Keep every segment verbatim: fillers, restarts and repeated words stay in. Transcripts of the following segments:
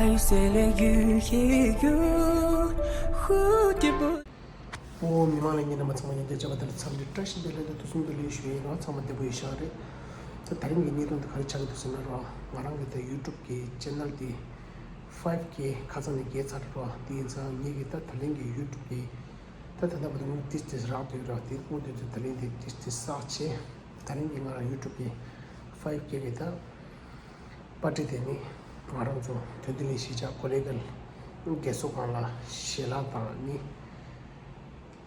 爱谁来愈黑愈蝴蝶不 ཨོ། མི་མང་ལ་ཉིན་རྣམ་པ་ཚང་མ་ཡིན་གྱི་བྱ་བ་དེར་འཚམས་འདྲི་བཀྲ་ཤིས་བདེ་ལེགས་དང་ཐུགས་སུན་དུ་ལེགས་ཞུ་ཡིན་རོགས། ཚང་མ་བདེ་པོ་ཡིན་ཤག་རེད། ད་དེ་རིང་གི་བརྙན་ཐུང་འདི་ག་རེ་ཆགས་ཀྱི་འདུག་ཟེར་ན་རོགས། ང་རང་གི་ད་ཡུ་ཊུབ་གི་ཅེ་ནལ་འདི་ཕའིབ་ཀེ་ཁ་སང་ནས་རྒྱས་ཚར་རོགས། དེ་ཡིན་ཙང་ངེད་ཀྱི་ད་ད་ལན་གྱི་ཡུ་ཊུབ་གི་ད་ད་ལྟ་བར་དུ་དངུལ་ཏིས་ཏིས་རག་བསྡད་ཡོད་རོགས། དེ་དངུལ་དེ་ཚོ་ད་ལན་དེ་ཏིས་ཏིས་བསགས་བྱས། ད་རིང་གི་ང་རང་ཡུ་ཊུབ་གི་ཕའིབ་ཀེ་གི་ད་པར་ཊི་དེ་ནི་ང་རང་ཚོ་དོན་ལྡན་གླིང་གཞིས་ཆགས་ཀོ་ལེ་གལ་རྒས་གསོ་ཁང་ལ་ཞལ་ལག་དང་ནི་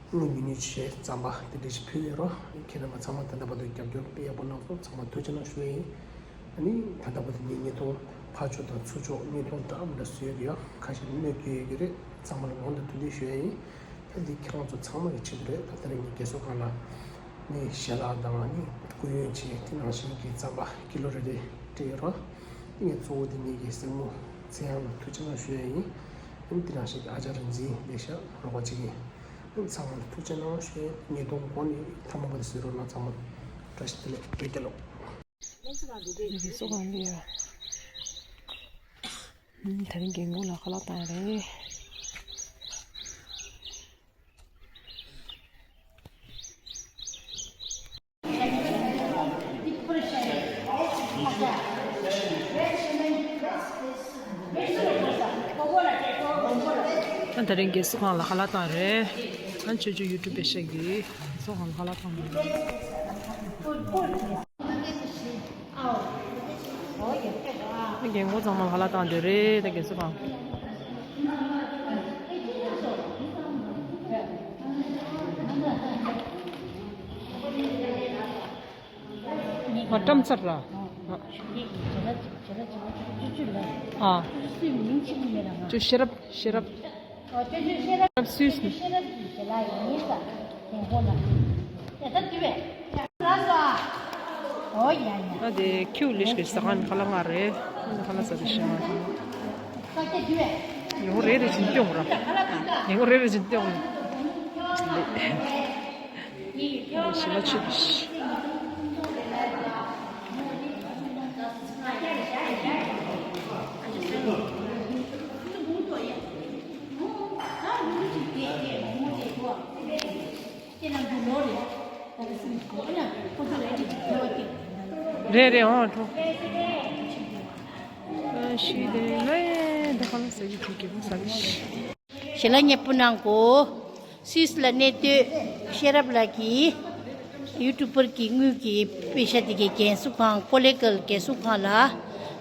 དངུལ་ཉུང་ཉུང་བྱས་རྩམ་པ་དེ་འདྲ་ཞིག་ཕུལ་ཡོད་རོགས། ཁྱེད་རྣམ་པ་ཚང་མ་ད་ལྟ་བར་དུ་རྒྱབ་སྐྱོར་དཔེ་ཡག་པོ་གནང་སོང་། ཚང་མ་ཐུགས་རྗེ་གནང་ཞུ་ཡ་ཡིན། ཨ་ནི་ད་ལྟ་བར་དུ་ངས་བརྙན་ཐུང་ཕར་ཕྱོགས་དང་ཚུར་ཕྱོགས་བརྙན་ཐུང་འདྲ་མི་འདྲ་བཟོས་ཡོད་ཀྱི་ཡོད། ཁ་ཤས་གནོད་སྐྱེལ་ཡོད་ཀྱི་རེད། ཚང་མ་ལ་མང་དུ་ཐུགས་རྗེ་ཞུ་ཡ་ཡིན། ད་འདི་ཁྱེད་རང་ཚོ་ཚང་མ་གི་ཆེད་དུ་རེད། ད་ལྟ་རིང་གི་རྒས་གསོ་ཁང་ལ་ནི་ཞལ་ལག་དང་ནི་སྐུ་ཡོན་ཆེད་དེ་ནང་བཞིན་གྱི་རྩམ་པ་ཀི་ལོ་རེ་རེ་སྤྲད་ཡོད་རོགས། དེ་ངས་གཙོ་བོ་དེ་ངེད་ཀྱི་སྲིང་མོ་ཚེ་དབྱངས་ལ་ཐུགས་རྗེ་གནང་ཞུ་ཡ་ཡིན། ཨ་ནི་དེ་ནང་བཞིན་གྱི་ཨ་ཅག་རིག་འཛིན་ལེ་ཤ་རོགས་པ་གཅིག་ཡིན། ཨ་ནི་ཚང་མ་ལ་ཐུགས་རྗེ་གནང་ཞུ་ཡ་ཡིན། ཉིས་སྟོང་གོ་ནས་ཐ་མ་པ་དེ་བཟོས་རོགས་གནང་། ཚང་མ་བཀྲ་ཤིས་བདེ་ལེགས། བོད་རྒྱལ་ལོ། རྒས་གསོ་ཁང་འདི་ཡོད། ཨ་ནི་དེ་རིང་རྒན་རྒོན་ལ་ཁ་ལག་བཏང་ཡ་རེད། ཨ་དེ་རིང་རྒས་གསོ་ཁང་ལ་ཁ་ལག་བཏང་རེད། ཨ་ཆོས་ཆོས་ཡུ་ཊུབ་པའི་ཤག་གིས་རྒས་གསོ་ཁང་ལ་ཁ་ལག་བཏང་རེད། རྒན་རྒོན་ཚང་མ་ལ་ཁ་ལག་བཏང་བསྡད་རེད། ད་རྒས་གསོ་ཁང་། ང་བཀྲམ་ཚར་ར། ཨ། ཅོ་ཤེས་རབ་ཤེས་རབ། ཨ། ཅོ་ཅོ་ཤེས་རབ། ཤེས་རབ་སུས་ནི། ཤེས་རབ་ཀྱི་ཞལ་ལག་ཡིན་ས། རྒན་གོག་ལ། ཡ་ད་དུ་བས། ལགས་སོ། ཨོ་ཡ་ཡ། ཨ་དེ་ཁྱིའུ་ལེ་ཤ་གི་ཟ་ཁང་ཁ་ལག་ང་རེད། ཁ་ལག་ཟ་དེ་ཤེས་མ་སོང་། ས་སྐྱ་དུ་བས། ངོ་རེ་རེ་བཞིན་སྟོན་ར། ངོ་རེ་རེ་བཞིན་སྟོན། ཞི་ལ་ཆུ་དུ་ཤི། རེད་རེད། འོང་འགྲོ། ཤི་དེ་ལས་ད་ག་ལ་ཟ་གི་འགྲོ་གི་ཟ་གི་ཤི། ཞལ་ལག་མཉེས་པོ་གནང་གོ། སུད་སི་ལ་གནས་སྡོད་ཤེས་རབ་ལགས་ཀྱིས་ཡུ་ཊུབ་པར་གྱི་དངུལ་གྱི་པེ་ཤ་དེ་གའི་རྒན་གསོ་ཁང་ཀོ་ལེ་གལ་རྒན་གསོ་ཁང་ལ་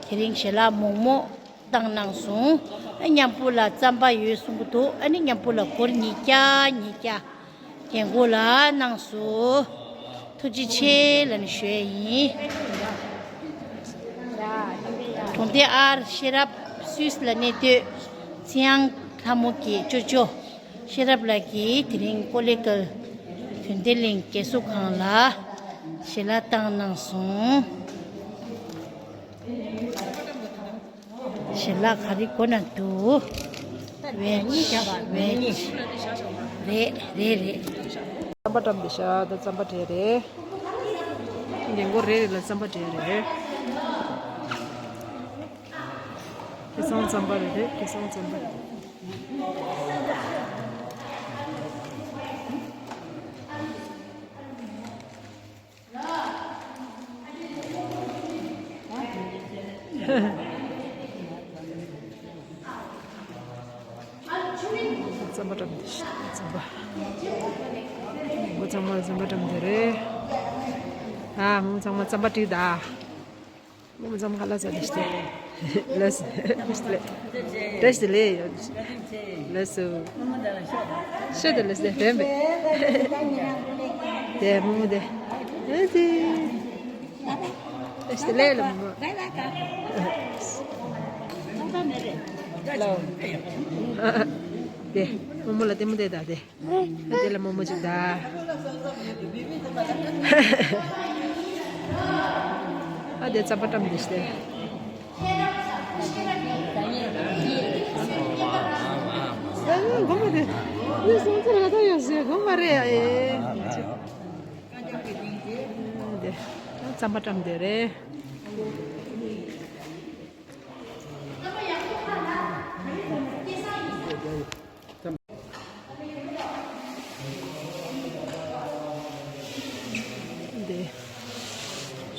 དེ་རིང་ཞལ་ལག་མོག་མོག་བཏང་གནང་སོང་། ཨ་མཉམ་པོ་ལ་རྩམ་པ་ཡོད་གསུང་གི་འདུག་ཨ་ནི་མཉམ་པོ་ལ་སྒོར་ཉིས་བརྒྱ་ཉིས་བརྒྱ་རྒན་གོག་ལ་གནང་སོང་། ཐུགས་རྗེ་ཆེ་ལབ་ནས་ཞུ་ཡ་ཡིན། གྲོང་སྡེ་ཨར་ཤེས་རབ། སུད་སི་ལ་གནས་སྡོད་ཚེ་དབྱངས་ལྷ་མོ་གི་ཅོ་ཅོ་ཤེས་རབ་ལགས་ཀྱིས་དེ་རིང་ཀོ་ལེ་གལ་དོན་ལྡན་གླིང་རྒས་གསོ་ཁང་ལ་ཞལ་ལག་བཏང་གནང་སོང་། ཞལ་ལག་ག་རེ་དགོས་ན་འདུག་ཝེཇ། ཝེཇ། རེད་རེད་རེད། རྩམ་པ་བཀྲམ་བསྡད་ཤག་ད་རྩམ་པ་སྤྲད་རེད། རྒན་གོག་རེ་རེ་ལ་རྩམ་པ་སྤྲད་རེད། སྐལ་བཟང་རྩམ་པ་རེད་རེད། སྐལ་བཟང་རྩམ་པ་རེད། རྩམ་པ་བཀྲམ་བསྡད་ཤག་རྩམ་པ། མོ་ཚང་མ་རྩམ་པ་བཀྲམ་བསྡད་རེད། ཨ་མོ་ཚང་མ་རྩམ་པ་སྤྲད་ད། མོ་ཚང་མ་ཁ་ལག་ཟ་བསྡད་ཤག་ལགས་སོ། བཀྲ་ཤིས་བདེ་ལེགས། ལགས་སོ། ཤོད་དེ་ལགས་སོ། དྲན་པས། དེ་མོ་མོ་དེ། ཨ་ཙི། ཨེ་ལས་ལ་མོ། ལོ། དེ་མོ་མོ་ལ་ལྟད་མོ་བལྟས་ད་དེ། དེ་ལ་མོ་མོ་ཅིག་ད། ཨ་དེ་རྩམ་པ་བཀྲམ་དེ་ཤི་དེ། ཨ་ནི་དགོངས་པ་དེ། ནི་སོང་ཚར་ང་ད་ཡོད་ཟེར་དགོངས་པ་རེད་ཨེ། དེ། རྩམ་པ་བཀྲམ་དེ་རེད།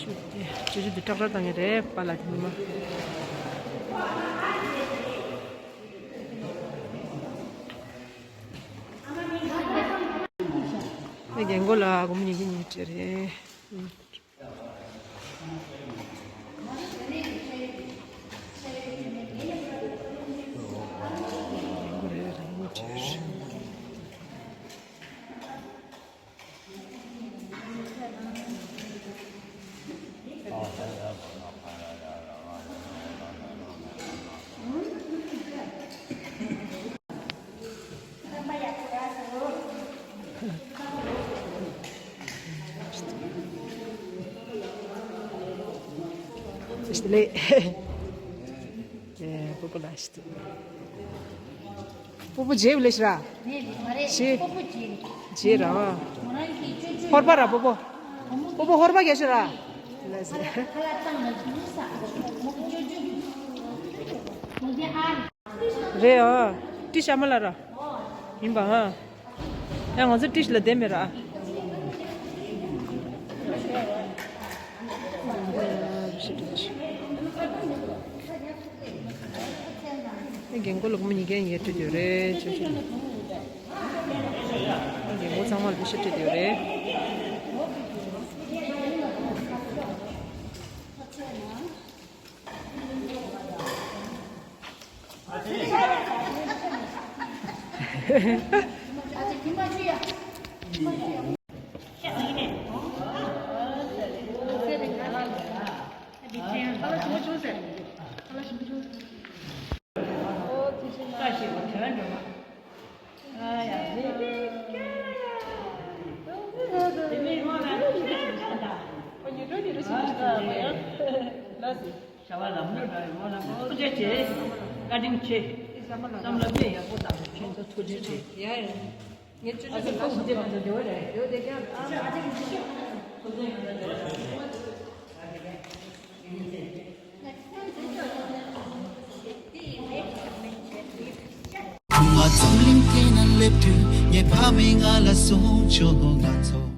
ཅོ་ཅོ་འདི་ཏྲག་ཏྲག་བཏང་གི་རེད་པཱ་ལགས་དེ་ཉི་མ། ཨེ་རྒན་གོག་ལགས་སྒོར་མོ་ཉིས་བརྒྱ་ཉིས་བརྒྱ་སྤྲད་རེད། ལེ། ཨེ། པོ་པོ་ལ་ཞིག་ཏུ། པོ་པོ་རྗེས་ལས་ཤི་ར། ཞི། རྗེས་ར། ཧོར་པ་ར་པོ་པོ། པོ་པོ་ཧོར་པ་རྒྱ་ཤི་ར། ལ་ཟེ། རེད་ཨ། ཏི་ཤ་མ་ལ་ར། ཡིན་པ་ཨ། ཡང་ང་ཚོ་ཏི་ཤ་ལ་བསྡད་མེད་ར། རྒན་གོག་ལ་སྒོར་མོ་ཉིས་བརྒྱ་ཉིས་བརྒྱ་སྤྲད་ཡོད་རེད་ཅོ་ཅོ། རྒན་གོག་ཚང་མ་ལ་པེ་ཤ་སྤྲད་ཡོད་རེད། བྱ་བ་ལམ་ལྷོད་འདྲ་ཡོང་བ་ལ་ཐུགས་རྗེ་ཆེ། བཀའ་དྲིན་ཆེ། བསམ་བློ་དཔེ་ཡག་པོ་བཏང་། ཁྱེད་ཚོ་ཐུགས་རྗེ་ཆེ། ཡ་ཡ། ངས་ཅོ་ཅོ་ལ་ལ་ཞིག་བྱེད་མ་ཐུབ་དེ་བ་རེད། དེ་བ་དེ་ཀྱང་ཨ་ཨ་ཅེ་གི་ཅི་ཤོག་ཐུགས་རྗེ་ཆེ། ཁུ་མ་འཛམ་གླིང་སྟེང་ན་སླེབས་དུས་ངའི་ཕ་མས་ང་ལ་གསུངས་བྱུང་། ང་ཚོ་